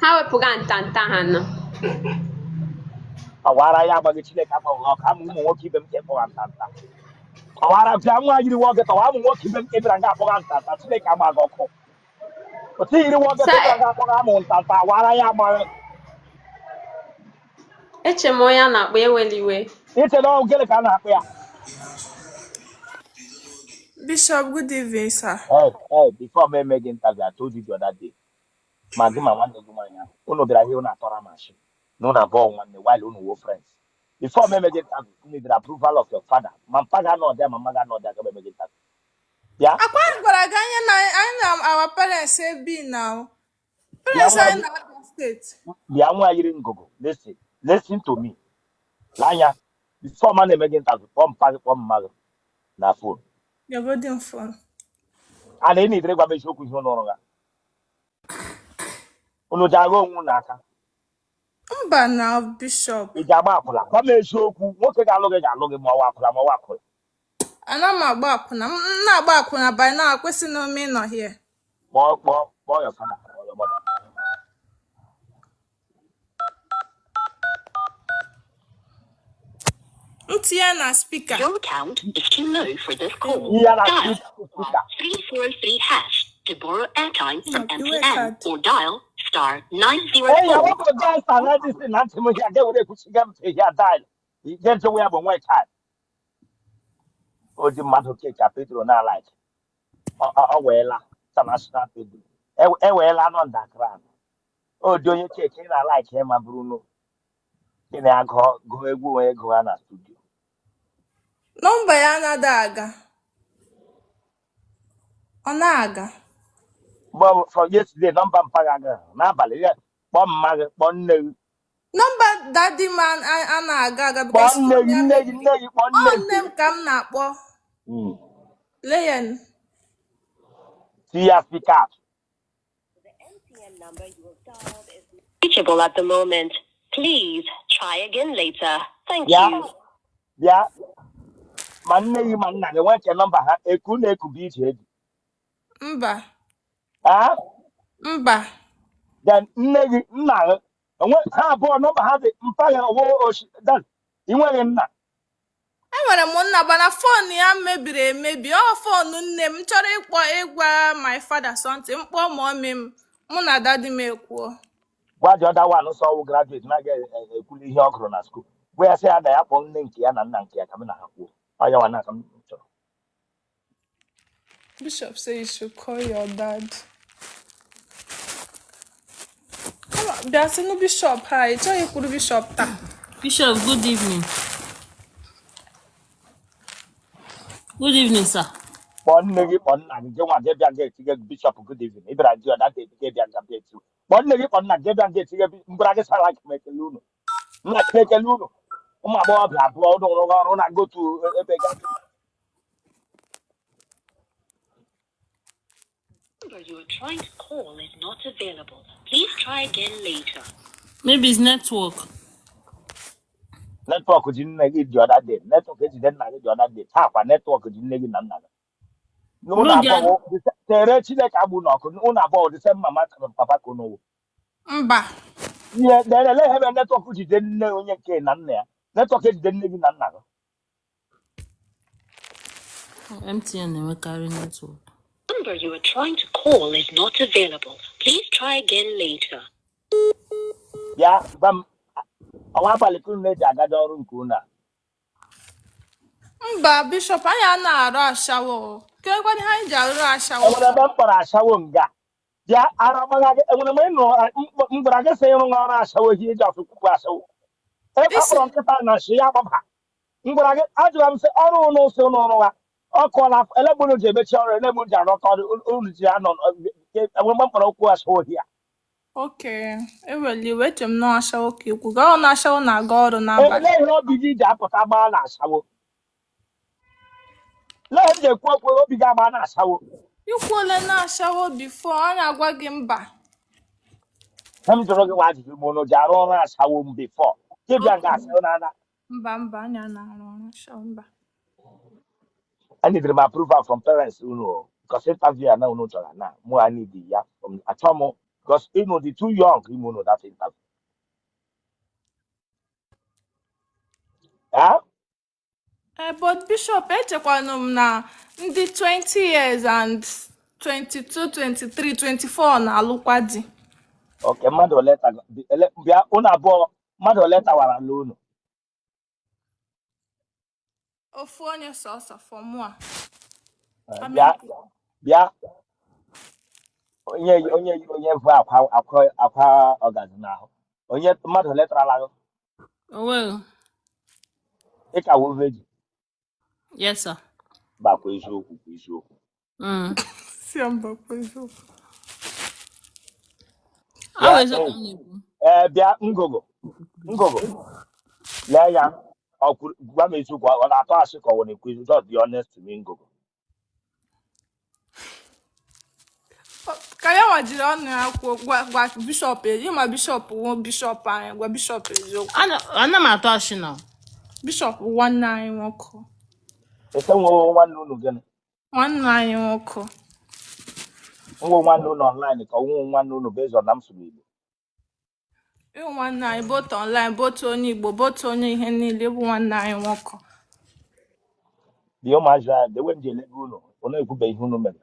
Ha wepụga ntanta ha nọ. Ọwara ya agbaghị, Chineke agbaghị ọkụ. Ama ụmụ nwoke ibe m ka ịkpọga ntanta. Ọwara bịa nwa yiri nwoke tọwa. Ụmụ nwoke ibe m ka ịbịara nga akpọga ntanta. Chineke agbaghị ọkụ. Otu yiri nwoke Sa ịbịara nga akpọga amụ ntanta. Awara ya agbaghị. Eche m onye a na-akpọ, ewela iwe. Iche na ọ gịnị ka a na-akpọ ya? Bishop, good evening, sir. Hey, hey, before m eme gị interview, I told you the other day, ma gị ma nwanne gị nwaanyị ahụ, unu bịara ihe unu atọrọ m ashị na unu abụọ nwanne while unu wo friends. Before m eme gị interview, you need the approval of your father. Ma mpa ga anọ ọdịa, ma mma ga anọ ọdịa, aga m eme gị interview. Bịa. Akwa gwara gị anyị na anyị na our parents ebi now. Bịa Parents nwa. anyị na Abia State. Bịa nwa yiri ngụgụ. Listen, listen to me. Lee anya, before ma na-eme gị interview, kpọọ mpa gị, kpọọ mma gị na phone. Your golden phone. A na ị na-edere gwa m eziokwu ihe unu rụrụ ha. Unu ji agha onwe unu aka? Mba na, Bishop. Ị ji agba akwụla? Gwa m eziokwu. Nwoke ga-alụ gị ga-alụ gị ma ọwa akwụla, ma ọwa akwụla. Ana m agba akwụna. M na-agba akwụna by now akwesị na ome nọ here. Kpọọ, kpọọ, kpọọ your father or your mother. M tinye na speaker. Your account is too low for this call. Ihe a na Dial speaker. 343# to borrow airtime from Iwe MTN card. or dial star Ee ya 904. nwoke dial star na this na ntị m ihe a ga-ewere ekwuchiga m ntị ya dial ihe nchewe ya bụ nwe card o ji mmadụ keka Pedro na like ọ weela international Pedro eweela nọ underground o dị onye keke ị na-like ịma Bruno ị na-agụ gụọ egwu onye gụọ ha na studio. Nọmba ya anaghị aga. Ọ na-aga. Mgbe from yesterday nọmba mpaghara gị n'abalị ya, kpọọ mma gị, kpọọ nne gị. Nọmba daddy m a na-aga aga Kpọọ because nne phone gị, ya nne gị, mebiri. nne gị, kpọọ Ọ nne nne gị. m ka m na-akpọ. Leyen. Tinye ya speaker. Reachable at the moment. Please try again later. Thank Bịa. you. Bịa, ma nne gị ma nna gị nwee nke nọmba ha eku na-ekubi ije ego? Mba. Ah? Mba. Then nne gị, nna gị, enwe ha abụọ nọmba ha dị mpa gị ọwụ oshi? Then ị nweghị nna? Enwere m nna, mana phone ya mebiri emebi. Ọ phone nne m chọrọ ịkpọ ịgwa my father something, mkpọ mommy m, mụ na daddy m ekwuo. Gwa the other one sọ ọwụ graduate na-aga ekwuli ihe ọ gụrụ na school, gwa ya sị ya na ya kpọọ nne nke ya na nna nke ya ka m na ha kwuo. Ọ ya nwa na aka m chọrọ. Bishop say you should call your dad. Come on, bịa sịnụ Bishop ha, ị chọghị ikwuru Bishop taa. Bishop, good evening. Good evening, sir. Kpọọ nne gị, kpọọ nna gị. Gị nwa gị bịa ga etinye Bishop good evening. Ị bịara di ọda gị bịa nga bịa eti. Kpọọ nne gị, kpọọ nna gị, bịa nga etinye mgbara gị sara m ekele unu, nna gị ekele unu. Ụmụ agbọghọbịa abụọ ụnụ rụrụ ọrụ na gotu ebe ga. Number you are trying to call is not available. Please try again later. Maybe it's network. Network ji nne gị the other day, network ejide nna gị the other day, taa kwa network ji nne gị na nna gị. Ụnụ No, they abụọ are, tere Chineke agbụ n'ọkụ. Ụnụ abụọ the same mama papa ka ụnụ wụ? Mba. Ihe derele ihe mere network jide nne onye nke na nna ya, network ejide nne gị na nna gị. MTN na-enwekarị network. Number you are trying to call is not available. Please try again later. Bịa gwa m, ọnwa abalị ka unu na-eji agada ọrụ nke unu a? Mba, Bishop, anyị a na-arụ ashawo. Kekwanụ ihe anyị ji arụ ashawo? Enwere ebe m kpọrọ ashawo nga? Bịa, ara gbagha gị. Enwere m ịnụ m gwara gị sị ịrụ ọrụ ashawo ihe iji ọfụ kwupụ ashawo ebe a Isi kpọrọ nkịta na nshi ya gbaba. M gwara gị, ajụra m sị ọrụ unu sị unu rụwa ọ kụọla afọ ele mgbe unu ji emechi ọrụ, ele mgbe unu ji arụkọ ọrụ unu ji anọ? Enwere mgbe m kpọrọ okwu ashawo ya? Okay, eweli iwe, eche m na ashawo ka ikwu. Gaa na ashawo na-aga ọrụ n'abalị. Ele ihe obi gị ji apụta gbaa na ashawo? Lee ihe m ji ekwu okwu, obi gị agba na ashawo. Ikwuole na ashawo before, a na-agwa gị mba. Ihe m jụrụ gị nwa ajụjụ ma unu ji arụ ọrụ ashawo m before gị bịa nga ashawo na ana. Mba, mba, anyị na-arụ ọrụ ashawo, mba. I need my approval from parents unu o, because interview a na unu chọrọ na mụ, I need ya from achọ m. Because unu dị too young ime unu that interview. Eh? Eh, but Bishop, echekwanụ m na ndị 20 years and 22, 23, 24 na-alụkwa di. Okay, mmadụ ole bịa unu abụọ, mmadụ ole tawara ala unu? Ofu onye sọsọ for mụa. Eh, I bịa mean, bịa onye onye onye bụ akwa akwa akwa ọgazi n'ahụ, onye mmadụ ole tarala gị? Oh well. Ịka wụ virgin? Yes, sir. Bakwa eziokwu kwa eziokwu. Si ya mba kwa eziokwu. Ọ Bịa bụ eziokwu m na-ekwu. Ee, bịa ngụgụ ngụgụ, lee ya, ọ kwuru, gwa m eziokwu, ọ na-atọ asị ka ọ wụ na-ekwu eziokwu? Just be honest to me, ngụgụ. Ka ya nwa jiri ọnụ ya kwuo, gwa gwa bishọp ịma bishọp wụ bishọp anyị, gwa bishọp eziokwu. Ana m atụ asị na. Bishọp wụ nwanne anyị nwoke. Ese nwe nwanne unu gịnị? Nwanne anyị nwoke. Nwe nwanne unu online ka ọ nwe nwanne unu based on na m sụrụ Igbo? Ịwụ nwanne anyị both online, both onye Igbo, both onye ihe niile, bụ nwanne anyị nwoke. Dị ụmụazị ahụ, the way m ji elebe unu, unu ekwube ihe unu mere.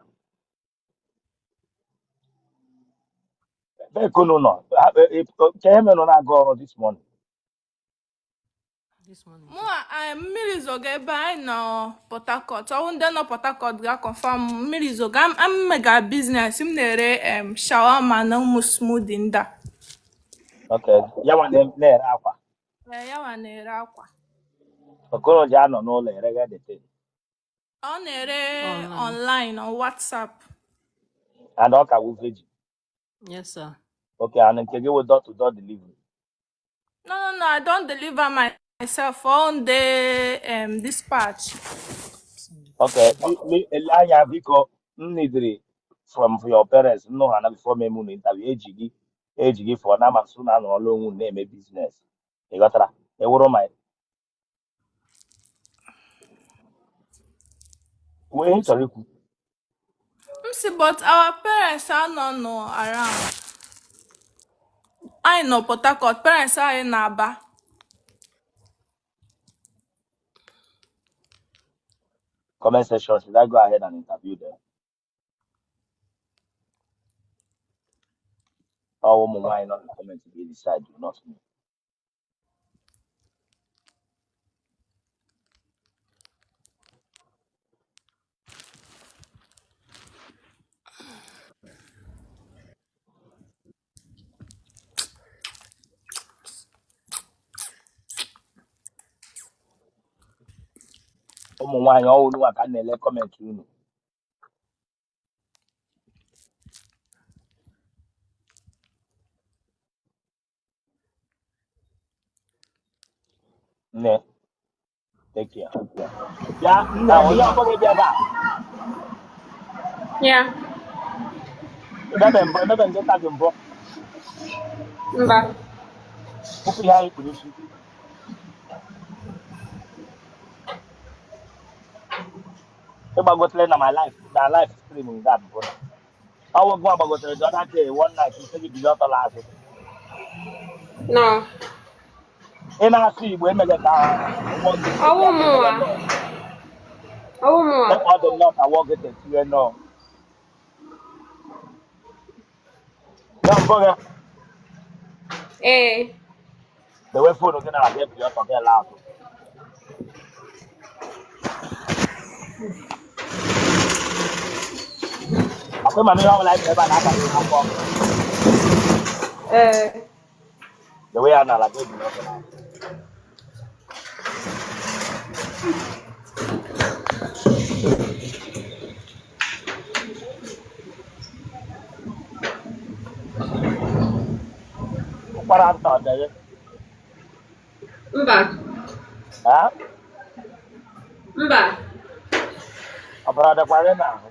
Ebee ka unu nọ? Ka ihe mere unu na-aga ọrụ this morning? This morning. Mụ mmiri zoga ebe anyị nọ Port Harcourt. Ọwụ ndị nọ Port Harcourt ga-confirm mmiri zoga. M mega business, m na-ere shawarma na ụmụ smoothie ndị a. Okay, ya nwa na-ere akwa? Ee, ya nwa na-ere akwa. Okoro ji anọ n'ụlọ erega the thing? Ọ na-ere Online. online on WhatsApp. And ọ ka wụ virgin? Yes, sir. Okay, and nke gị wụ door to door delivery? No, I don't deliver myself on the dispatch. Okay, ele anya, biko, m nidiri from your parents nnụ ha na before me unu interview eji gị eji gị for na ama m na anọrọla onwe unu na-eme business, ị ghọtara? Ewuru ma wee ihe ị chọrọ ikwu. M si, but our parents anọ nọ around. Anyị nọ Port Harcourt, parents anyị na-aba. Comment section, should I go ahead and interview them? Ọ ụmụ nwaanyị nọ na comment ga decide, do not me. Ụmụ nwaanyị, ọ unu ka m na-ele comment unu. Nne, take care. Bịa nne, onye ọbụla bịa ebe a. Yeah. Emebe mbụ, emebe nkịta gị mbụ? Mba. Kpụpụ ihe anyị kpuru isi. Ịgbagotere na my life na live stream nga mbụ na ọwụ gị gbagotere the other day, one night, ise gị bido ọtọ azụ? No. Ị na-asụ Igbo, emeghe ka ụgbọ gị. Ọwụ mụnwa. Ọwụ mụnwa. Ọ dị nnọọ ka wọ gị tetinye nọọ ya mbụ gị. Ee. Dewe phone gị na gị ebili ọtọ gị laa azụ. Ọkụ ma ihe ọbụla ebe a na-aka gị akwụkwọ. Ee. Dewe ya n'ala gị ebili ọtọ n'ala. Ụkwara nta ọ dị gị? Mba. Ha? Mba. Ọbara dịkwa gị n'ahụ?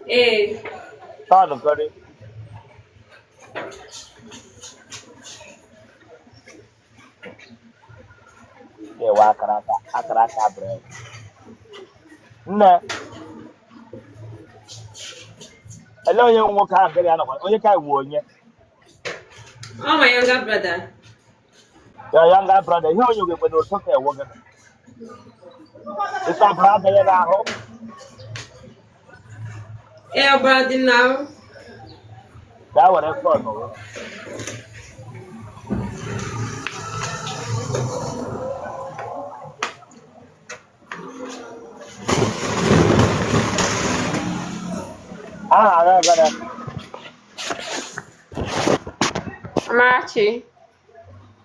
Ee. Tọn kọrị. Ga-ewe akara aka akara aka bread. Nne. Ele onye nwoke ahụ gịrị ya nọkwa onye ka wu onye? Ọ my younger brother. Ya younger brother, ihe onye ogekwe na otu ka ewo gị. Ịsa ọbara adịghị n'ahụ. Ee, ọbara dị n'ahụ. Gaa were phone gị. Aha agha gara. Amarachi.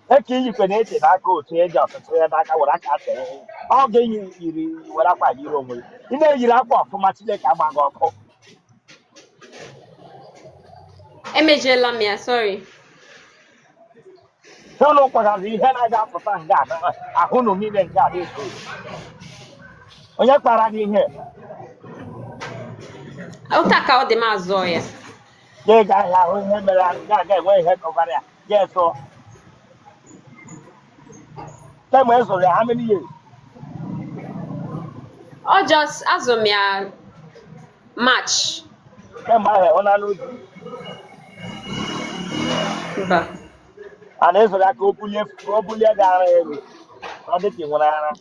Eke iyikwe na-eche n'aka otu eji ọtụtụ ya n'aka were aka tee. Ọ ga-eyi yiri were akwa yiri onwe gị. Ị na-eyiri akwa ọfụma, Chineke agba gị ọkụ. Emejiela m ya, sorry. Unu kwagazi ihe na-aga apụta nga ahụ unu niile nke a na-eto. Onye kpara gị ihe? Ụta ka ọ dị m azụ ya. Gị ga ahịa ahụ ihe mere nga aga enwe ihe kọvara ya gị zụọ. Kemgbe ị zụrụ ya, how many years? Ọ just azụ m ya March. Kemgbe ahụ ịhụ na n'ubi? Mba. A na-ezụrụ ya ka o bulie gị ara elu ka ọ dị ka ị nwere ara.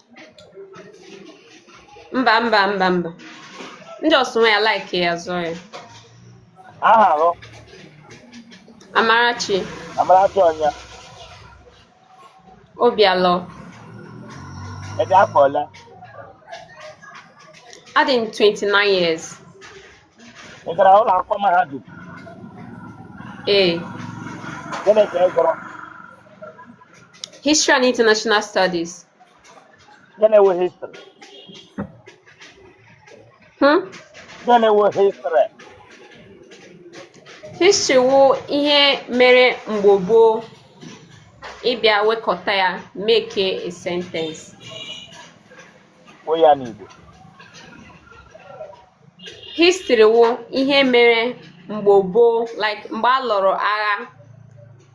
Mba, mba, mba, mba. M just nwe ya like ya zụọ ya. Aha ahụ? Amarachi. Amarachi onye? Obialọ. Ị dị afọ ole? Adị m 29 years. Ị gara ụlọ akwụkwọ mahadum? Ee. Gịnị ka ị gụrụ? History and International Studies. Gịnị wụ history? Gịnị wụ history? History wụ ihe mere mgbe gboo, ịbịa wekọta ya make a sentence. Kwuo ya n'Igbo. History wụ ihe mere mgbe gboo, like mgbe a lụrụ agha,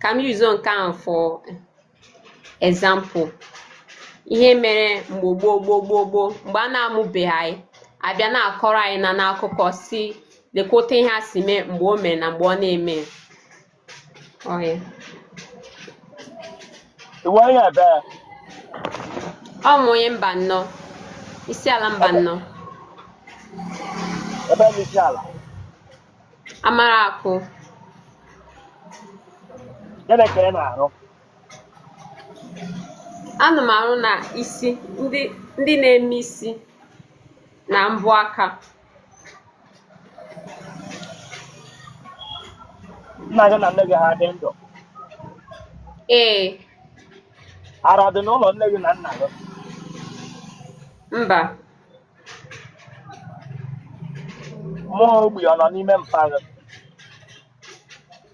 ka m use nke ahụ for example. Ihe mere mgbe gboo gboo gboo gboo, mgbe a na-amụbeghị anyị, abịa na-akọrọ anyị na n'akụkọ si lekwa otu ihe a si mee mgbe o mere na mgbe ọ na-eme. Ọ ya. Iwe onye ebe? Ọ mụ onye Mbanọ, isi ala Mbanọ. Ebe bụ isi ala? Amarakụ. Gịnị ka ị na-arụ? Ana m arụ na isi ndị na-eme isi na mbọ aka. Nna gị na nne gị ha dị ndụ? Ee. Ara dị n'ụlọ nne gị na nna gị? Mba. Mmụọ ogbi ọ nọ n'ime mpa gị?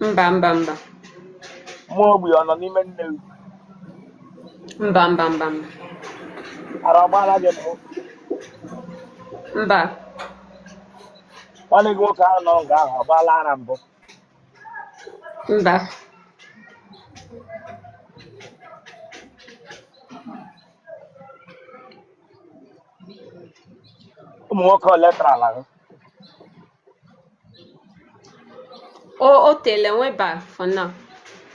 Mba, mba, mba. Mmụọ ogbi ọ nọ n'ime nne gị? Mba, mba, mba, mba. Ara ọ gbaala gị mbụ? Mba. Nwanne gị nwoke ahụ nọ nga ahụ ọ gbaala ara mbụ? Mba. Ụmụ nwoke ole tara ala gị? O tele nweba for now.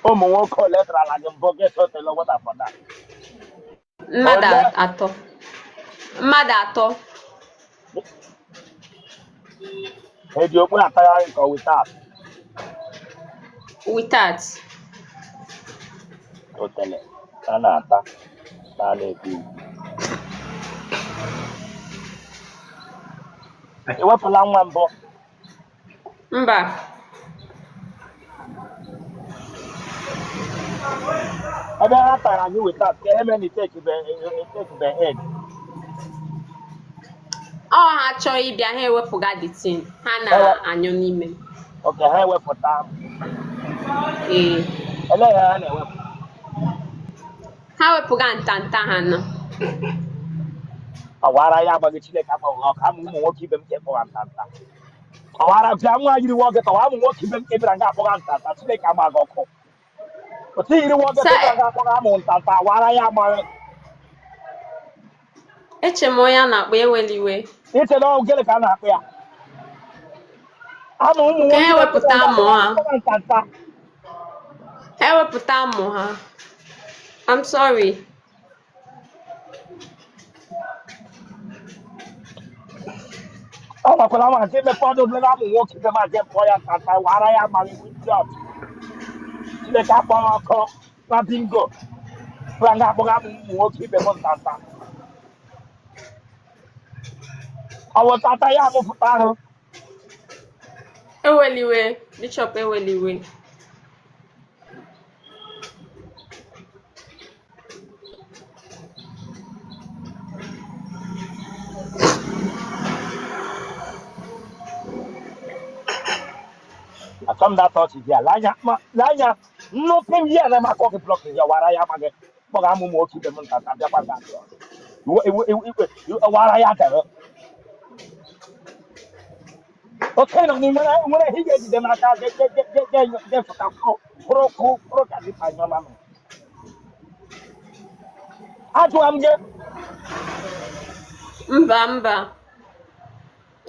Ụmụ nwoke ole tara ala gị mbụ gị sotela weta for now? Mmadụ Ole? atọ. Mmadụ atọ. Eji okpu atagharị nke without? Without. Otele a na-ata na a na-ekwu. Ị wepụla nwa mbụ? Mba. Ebe ha tara gị without, ka eme na itekebe egg? Ọ ha chọọ ịbịa, ha ewepụga the thing ha na-anyụ n'ime. Okay, ha ewepụta? Ee. Elee ihe ha na-ewepụ? Ha wepụga ntanta ha nọ. Ọwara ya agbaghị, Chineke agbaghị ọkụ. Ama ụmụ nwoke ibe m ka ịkpọga ntanta. Ọwara bịa nwa yiri nwoke tọwa ụmụ nwoke ibe m ka ịbịara nga akpọga ntanta. Chineke agbaghị ọkụ. Otu yiri nwoke Sa tọwa nga akpọga amụ ntanta. Awara ya agbaghị. Eche m onye a na-akpọ, ewela iwe. Iche na ọ gịnị ka a na-akpọ ya? Ama ụmụ Ka nwoke ha wepụta amụ ha. akpọga ntanta. Ha ewepụta amụ ha. I'm sorry. Ọ gbakwara ma nke mepe ọdụ obere amụ nwoke be ma nke pụọ ya ntanta wara ya amaghị ndị ọtụ. Chineke akpọghị ọkụ na bingo. Bụra nga akpọghị amụ ụmụ nwoke ibe m ntanta. Ọ bụ ntanta ya amụpụta ahụ. Eweliwe, Bishop eweliwe. Achọ m data ọchị gị a lee anya lee anya nnukwu m ya na m akọ gị blọk ya wara ya amaghị kpọga amụ ụmụ nwoke ibe m ntanta bịakwa ga abịa. Iwe iwe iwe iwe wara ya dere. Oke nọ n'ime nwere ihe ị ga-ejide n'aka ga-efụta kwụrụ kwụrụ ka gị panyọ na nọ. Ajụwa m gị. Mba mba.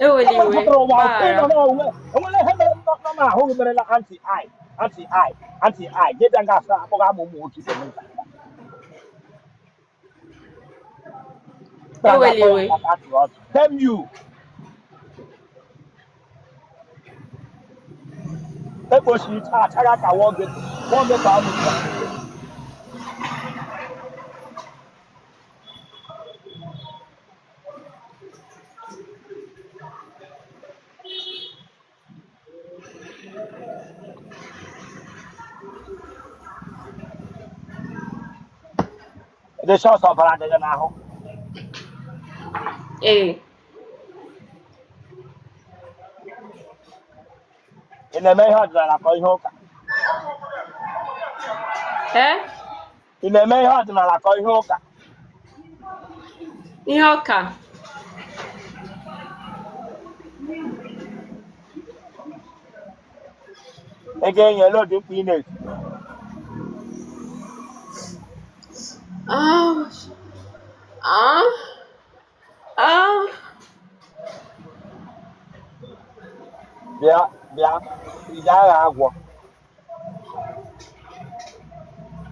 Enwere Eweliwe, pụtara ụwa oke nọ gbaghara. n'onwe enwere ihe mere nọ nọ n'ahụ gị merela anti i anti i anti i gị bịa nga-asa akpọga amụ ụmụ nwoke ibe m ntanta. Bịa nga akpọ ya Eweliwe. ntanta atụrụ ọchị. Damn you. Ekpochiri achaghị ka wọgeto amụ dị shọs ọbara dị gị n'ahụ. Ee. Ị na-eme ihe ọdịnala ka ihe ụka? Ee? Ị na-eme ihe ọdịnala ka ihe ụka? Ihe ọka. Ị ga-enye ele ụdị mkpu ị na-eti. Ah. Ah. Ah. Bịa bịa ị ga-agha agwọ.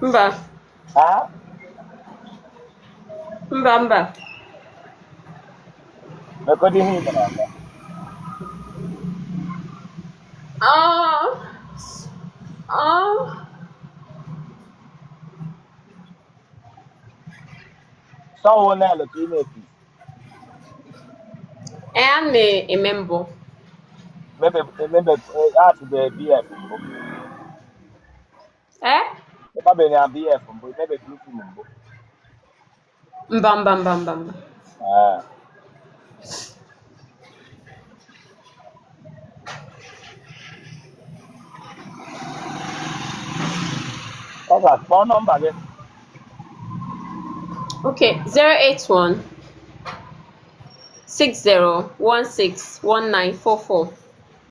Mba. Ha? Mba mba. Mekọdị ihe ị mere eme. Ah. Ah. Sọwụ n'elu ka ị na-eti. Ee, a na-eme mbụ. Mebe emebe atụbe BF mbụ. Ee? Ịgbabeghị na BF mbụ, emebe blue film mbụ. Mba mba mba mba mba. Ee. Ọ ga-akpọ nọmba gị. Okay, 081 60 16 19 44.